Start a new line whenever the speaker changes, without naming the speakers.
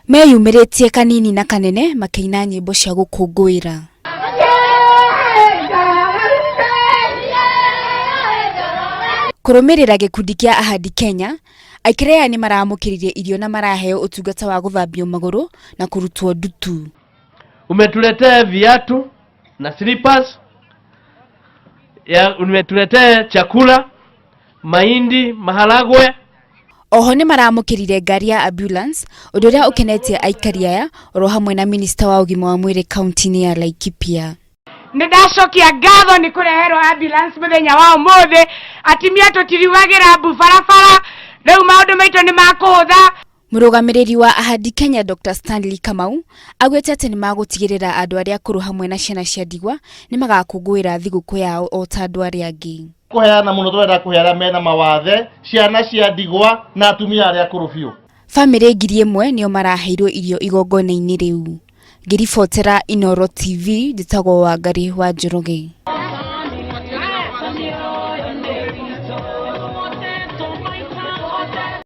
Meyumĩrĩtie kanini na kanene makĩina nyĩmbo cia gũkũngũĩra. Kũrũmĩrĩra gĩkundi kĩa Ahadi Kenya, aikari aya nĩ maramũkĩrire irio na maraheo ũtungata wa gũthambio magũrũ na kũrutwo ndutu.
Umetuletea viatu na slippers ya, umetuletea chakula, mahindi, maharagwe.
Oho nĩ maramũkĩrire ngari ya ambulance ũndũ ũrĩa ũkenetie aikari aya oro hamwe na minista wa ũgima wa mwĩrĩ kaunti-inĩ ya Laikipia.
Nĩ ndacokia ngatho nĩ kũreherwo ambulance mũthenya wa ũmũthĩ. Atumia tũtiriugagĩra mbu barabara, rĩu maũndũ maitũ nĩ makũhũtha.
Mũrũgamĩrĩri wa Ahadi Kenya Dr Stanley Kamau augĩte atĩ nĩ magũtigĩrĩra andũ arĩa akũrũ hamwe na ciana cia ndigwa nĩ magakũngũĩra thigũkũ yao o ta andũ arĩa angĩ.
Kũheana mũno tũrenda kũhe arĩa mena mawathe, ciana cia ndigwa na atumia arĩa akũrũ biũ.
Bamĩrĩ 1000 nĩo maraheirwo irio igongona-inĩ rĩu. Ngĩribotera Inooro TV, njĩtagwo Wangarĩ wa Njoroge.